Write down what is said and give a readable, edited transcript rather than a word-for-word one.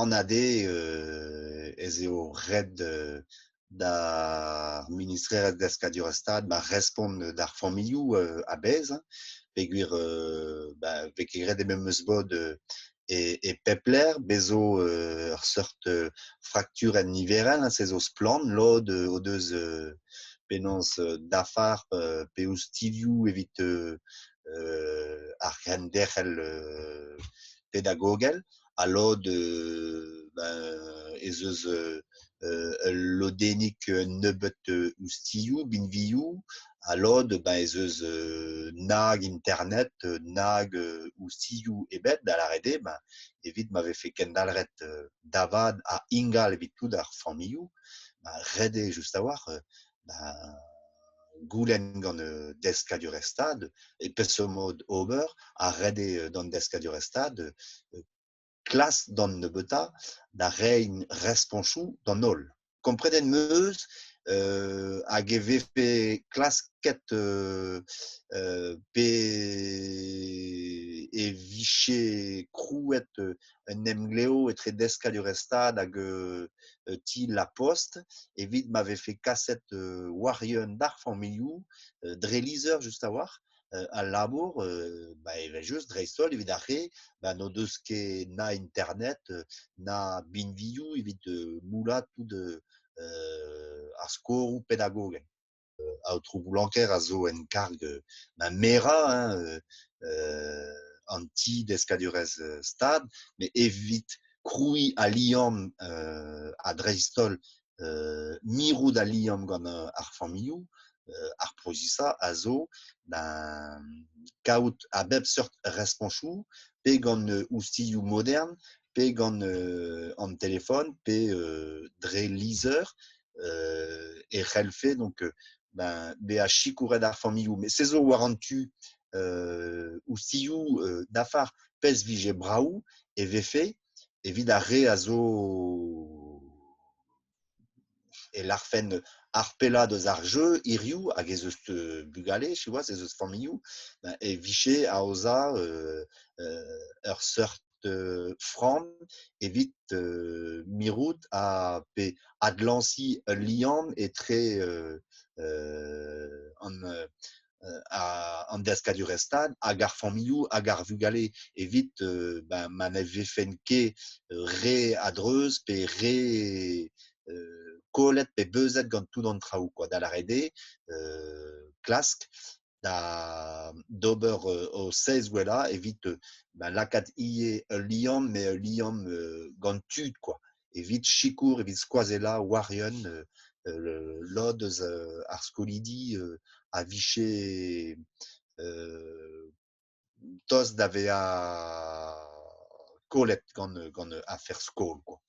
Anat eo ez eo ret d'ar ministrerezh deskadurezh Stad ma respont d'ar familhoù a-bezh hein, peogwir ba vez ket graet e memes mod e pep lec'h. Bez zo ur seurt frakturenn niverel hein, se zo splann. Lod o deus penaos dafar pe oustilhoù evit ar c'henderc'hel pedagogel ha lod ez eus ul lodennig nebeut oustilhoù, binvioù ha lod ez eus nag internet nag oustilhoù ebet da lâret eo evit ma vefe kendalc'het da vat ha ingal evit tout ar familhoù ret eo just a-walc'h goulenn gant deskadurezh Stad e peseurt mod ober ha ret eo d'an deskadurezh Stad klask d'an nebeutañ da reiñ respontoù d'an holl. Komprenet 'm eus hag e vefe klasket pe e vije krouet un emglev etre deskadurezh Stad hag ti La Poste evit ma vefe kaset war-eeun d'ar familhoù dre lizher just a-walc'h al labour ba evel-just dreist-holl evit ar re ba n'o deus ket na internet na binvioù evit moullañ tout ar skoroù pedagogel. Aotrou Boulanker a zo en karg ma merañ hein, an ti deskadurezh Stad met evit krouiñ al liamm ha dreist-holl mirout al liamm gant ar familhoù, ar pouezusañ a zo da kaout a bep seurt respontoù pe gant oustilhoù modern pe gant an telefon pe dre lizher e c'hellfe donc ben bezañ sikouret ar familhoù. Met se zo war an tu oustilhoù dafar pezh 'vije brav e vefe evit ar re a zo e lârfen ar pellañ deus ar jeu hiziv hag ez eus bugale siwazh ez eus familhoù e vije aozañ ur seurt framm evit mirout ha pe adlañsiñ ul liamm etre an an deskadurezh Stad hag ar familhoù hag ar vugale evit ma ne vefent ket re a-dreuz pe re kollet pe beuzet gant tout an traoù quoi da lâret eo klask da d'ober o seizh gwellañ evit lakaat ivez ul liamm met ul liamm gant tud quoi evit sikour evit skoazellañ war-eeun lod eus ar skolidi a vije tost da vezañ kollet gant gant afer skol quoi.